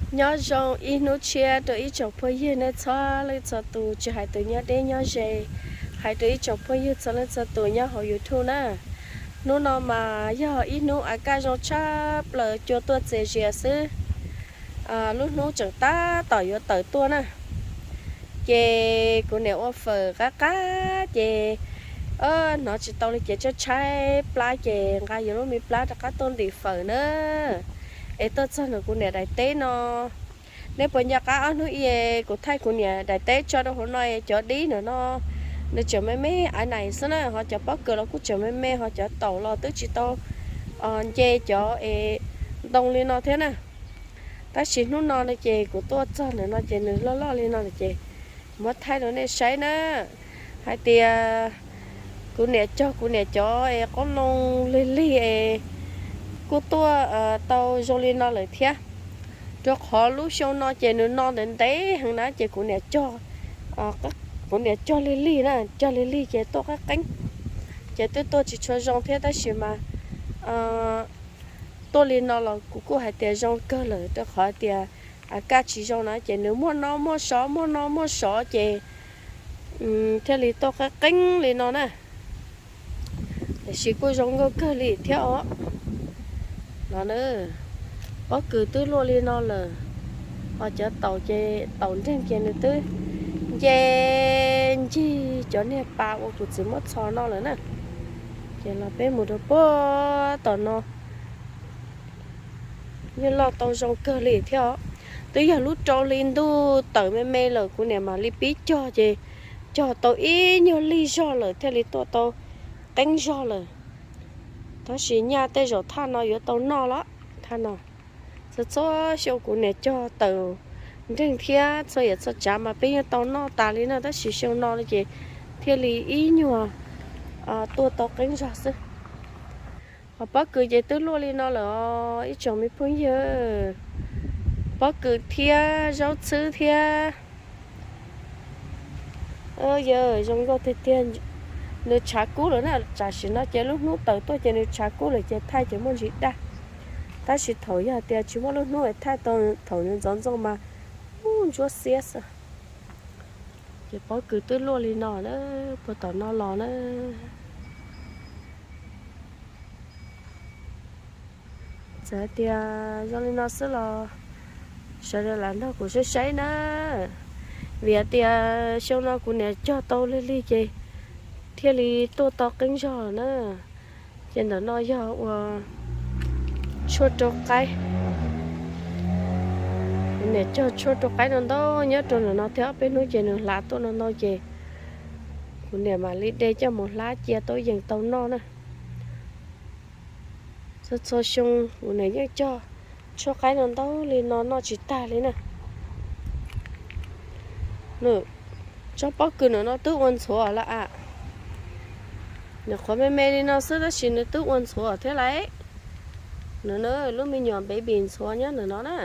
Nyob zoo ib hnub tshiab rau ib tsoom phooj ywg nej txhua leej txhua tus, tsis hais tus nyob deb nyob ze, hais rau ib tsoom phooj ywg txhua leej txhua tus nyob hauv YouTube na. Hnub no mas yog ib hnub a kaj zoo tshaj plaws, cua tuaj txias zias xwb. Lub hnub tseem tab tom yuav tawm tuaj na, ces kuv niam ua fawm qab qab ces hnov tsis tau li ces tshaib tshaib plab ces nqa yus lub me plab rov qab tuaj ntim fawm na. Es tuaj txog ntawm kuv niam daim teb no, nej puas nco qab ob hnub i kuv thaij kuv niam daim teb tso rau hauv no, cov dib ntawm no nws tseem me me aiv nais xwb na, ho cov pob kws los kuj tseem me me, ho cov taum los twb tsis tau nce cov es ntoo li no thiab na. Tab sis hnub no no ces kuv tuaj txog ntawm no ces nws loj loj li no ces muab thaij rau nej saib na, hais tias kuv niam cog kuv niam cov es qoob loo lig lig es kuj tuaj tau zoo li no lawm thiab. Rau qhov lub xyoo no ces nws no ntev ntev heev na ces kuv niam cog, kuv niam cog lig lig na, cog lig lig ces tuaj qeeb qeeb, ces twb tuaj tsis tshua zoo thiab tab sis mas tuaj li no los kuv kuj hais tias zoo kawg lawm, rau qhov tias a kaj tsis zoo na ces nws muaj no muaj sov muaj no muaj sov ces thiaj li tuaj qeeb qeeb li no na. Tiam sis kuj zoo nkauj kawg li thiab os. No na, pob kws twb luaj li no lawm, ho cov taum ces taum nreeg ces nws twb nce ncig cov niag pas uas kuv txiv muab txhos no lawm na. Ces los peb mus rau puag tom no, yeej loj tau zoo kawg li thiab os. Twb yog lub rau hli ntuj tawm me me lawm kuv niam mam li pib cog ces cog tau ib nyuag lig zog lawm thiaj li tuaj tau qeeb zog lawm. Tab sis nyaj tej zaum thaj no yuav tau noj los thaj no. Txhua txhua xyoo kuv niam cog taum nreeg thiab txhua yam txhua tsav mas peb yeej tau noj tas li na, tab sis xyoo no ces thiaj li ib nyuag tuaj tau qeeb zog xwb. Ho pob kws ces twb luaj li no lawm os ib tsoom me phooj ywg. Pob kws thiab zaub txhwb thiab. Yog zoo nkauj tiag tiag. Nws tshav kub lawm na, tam sim no ces lub hnub tawm tuaj ces nws tshav kub lawm ces thaij ces muaj ntsis dag. Tab sis thaum yog tias tsis muaj lub hnub es thaij tau thaum nws ntxov ntxoo mas ub ntsuab xiab xwb. Ces pob kws twb luaj li no na, puag tom no los na. Txawm hais tias zoo li no xwb los sawv daws lam nrog kuv saib saib na, vim hais tias xyoo no kuv niam cog tau lig lig ces thiaj li tuaj tau qeeb zog na. Ces ntawm no yog ua tshuaj rau qaib. Kuv niam cog tshuaj rau qaib no ntau nyob rau ntawm no thiab ob peb hnub ces nws hlav tuaj no ntau ces kuv niam mam li de coj mus hlab cia tau yees tau noj na. Txhua txhua xyoo kuv niam yeej cog tshuaj qaib no ntau li no noj tsis tag li na. Tsob pob kws ntawm no twb ua ntxhuav lawm a. Nws qhuav me me li no xwb tab sis nws twb ua ntxhuav thiab lauj. Nws lub me nyuam baby ntxhuav nyob ntawm no na.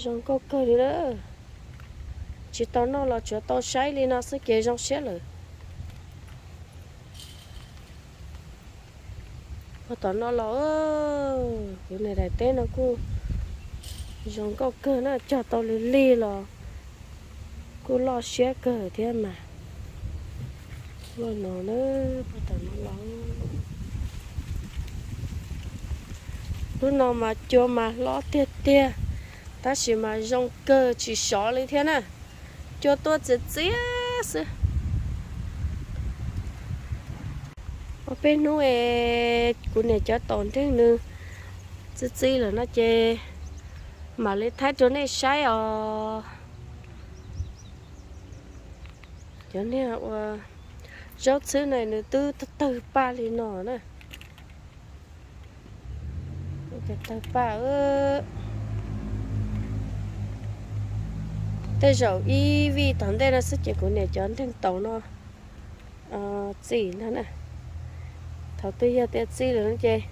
Zoo nkauj kawg li lawm. Tsis tau noj los tsuas tau saib li no xwb ces zoo siab lawm. Puag tom no los kuv niam daim teb no kuj zoo nkauj kawg na, cog tau lig lig los kuj loj siab kawg thiab mas. Loj no na, puag tom no los. Lub no mas cua mas hlob tiag tiag, tab sis mas zoo kawg tsis sov li thiab na. Cua tuaj txias txias xwb. Ob peb hnub es kuv niam cov taum nreeg nws txi txiv lawm no ces mam li thaib rau nej saib os. Cov niag ua zaub txhwb na nws twb tawg paj li no na. Tawg paj. Tej zaum ib vij tom ntej no xwb ces kuv niam cov nreeg taum no txi ntag na. Thaum twg yog tias txi lawm no ces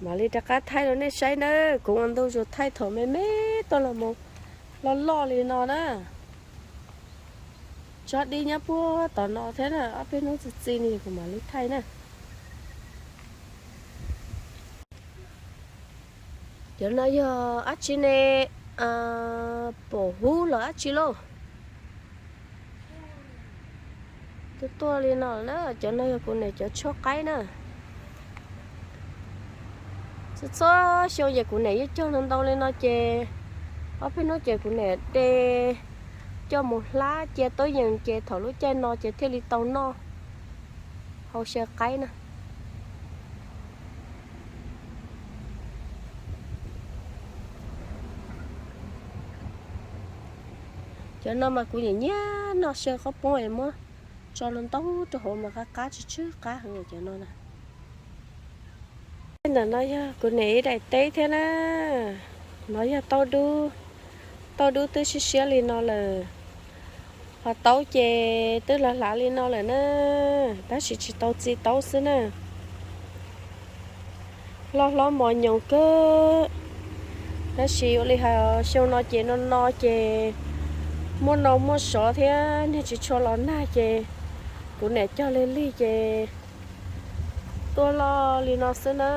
mam li rov qab thaij rau nej saib na. Kuv ua ntu zus thaij thaum me me tuaj los mus loj loj li no na. Tsob dib nyob puag tom no thiab na, ob peb hnub txi txiv no kuv mam li thaij na. Cov no yog dab tsi ne? Pom hub los dab tsi lauj? Tuaj tuaj li no na, cov no yog kuv niam cov tshuab qaib na. Txhua txhua xyoo ces kuv niam yeej cog ntau ntau li no ces ob peb hnub ces kuv niam de coj mus hlab cia tuab yees ces thaum lub caij no ces thiaj li tau noj hau xyaw qaib na. Cov no mas kuv nyiam nyiam noj xyaw qaib poob es muab tso ntau ntau rau hauv mas qab qab tsw tsw qab heev cov no na. Ntawm no yog kuv niam ib daim teb thiab na. No yog taub dub, taub dub twb siab siab li no lawm. Ho taub ces twb hlav hlav li no lawm na, tab sis tsis tau txi taub xwb na. Loj hlob mos nyoos kawg, tab sis ua li hais xyoo no ces no no ces muaj no muaj sov thiab niag tsis tshua los nag ces kuv niam cog lig lig ces tuaj loj li no xwb na.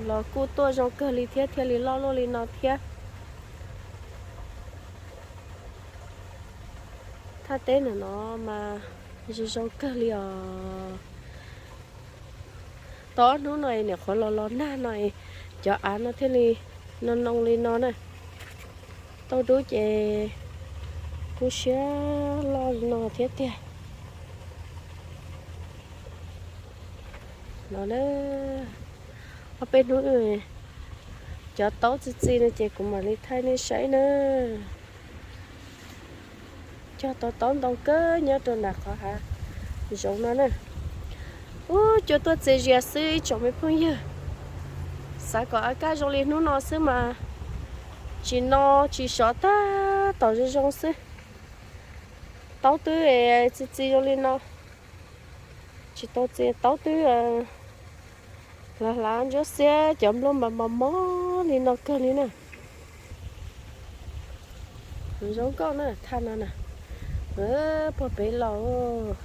Los kuj tuaj zoo kawg li thiab thiaj li loj luaj li no thiab. Thaj teb no no mas zoo zoo kawg li os. Tau ob hnub no es niam qhuav los los nag no es cov av no thiaj li no noo li no na. Taub dub ces kuj siab loj li no thiab tiag. No na, ob peb hnub cov taub txi txi no ces kuv mam li thaij nej saib na. Cog tau taub ntau kawg nyob rau nram qhov hav zoov no na. Ub, cua tuaj txias zias xwb ib tsoom me phooj ywg. Xav kom av kaj zoo li hnub no xwb mas tsis no tsis sov tag tom zoo zoo xwb. Taub twb txi txi zoo li no. Tsis tau txias taub twb hlav hlav ntsuab xiab cov nplooj mas mos mos li no kawg li na. Zoo nkauj na, thaj no na. Puag pem los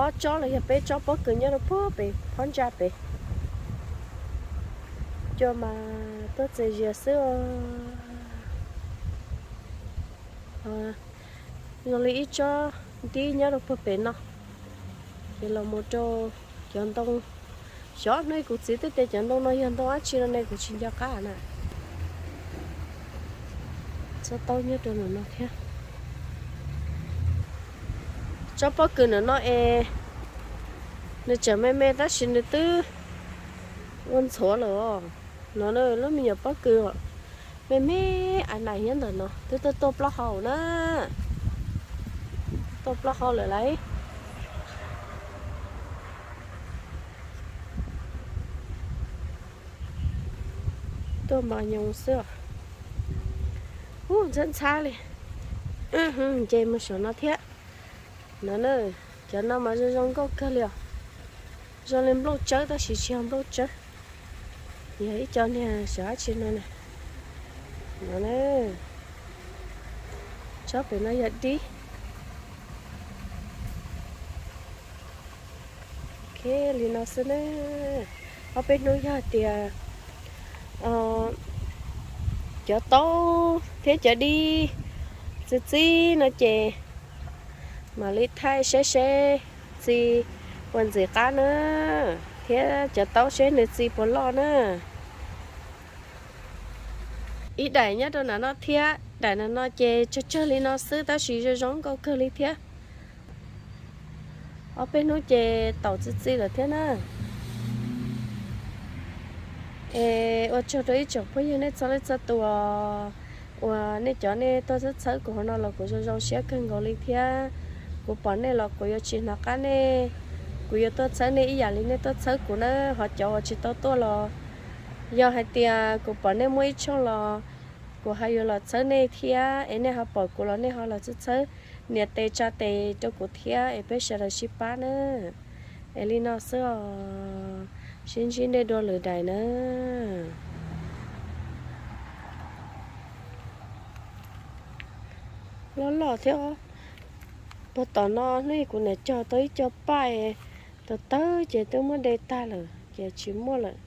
ob tsob los yog peb tsob pob kws nyob rau puag pem phab ntsa pem. Cua mas tuaj txias zias xwb os. Zoo li ib tsob dib nyob rau puag pem no. Ces los mus rau cov ntoo. Xyov hnub kuv txiv twb tias cov ntoo no yog ntoo dab tsi no ne kuv tsis nco qab na. Tsob taub nyob rau ntawm no thiab. Tsob pob kws ntawm no es nws tseem me me tab sis nws twb ua ntxhuav lawm os. No lub me nyuam pob kws me me a nais nyob ntawm no twb tuaj tuaj plaub hau na. Tuaj plaub hau lawm lauj. Tuaj mos nyoos xwb os. Ub, ntxhab ntxhab li. Nce mus saum no thiab. No na, cov no mas zoo zoo nkauj kawg li os. Zoo li nplooj tsawb tab sis tsis yog nplooj tsawb. Yog ib co niag xyov dab tsi no na. No na, tsob pem no yog dib. Ok, li no xwb na. Ob peb hnub yog hais tias cov taub thiab cov dib txi txib no ces mam li thaij saib seb txi puas ntxim qab na, thiab cov taub seb nws txi puas loj na. Ib daim nyob rau nram no thiab, daim nram no ces tsawg tsawg li no xwb tab sis zoo zoo nkauj kawg li thiab. Ob peb hnub ces taum txi txi lawm thiab na. Es ua tsaug rau ib tsoom phooj ywg nej txhua leej txhua tus uas nej cov nej tuaj txhawb txhawb kuv hauv no los kuv zoo zoo siab kawg nkaus li thiab. Kuv pom nej los kuv yuav tsis hnov qab nej, kuv yuav tuaj txhawb nej ib yam li nej tuaj txhawb kuv na. Ho cov uas tsis tau tuaj los yog hais tias kuv pom nej muaj ib tshooj los kuv ho yuav los txhawb nej thiab, es nej ho pom kuv los nej ho los txhawb txhawb nias tes tsa tes rau kuv thiab es peb sawv daws sib pab na. Es li no xwb os, sib ntsib nej dua lwm daim na. Loj loj thiab os. Ua tom no hnub ib kuv niam cog tau ib co paj tawv tawv ces twb muab de tag lawm ces tsis muaj lawm.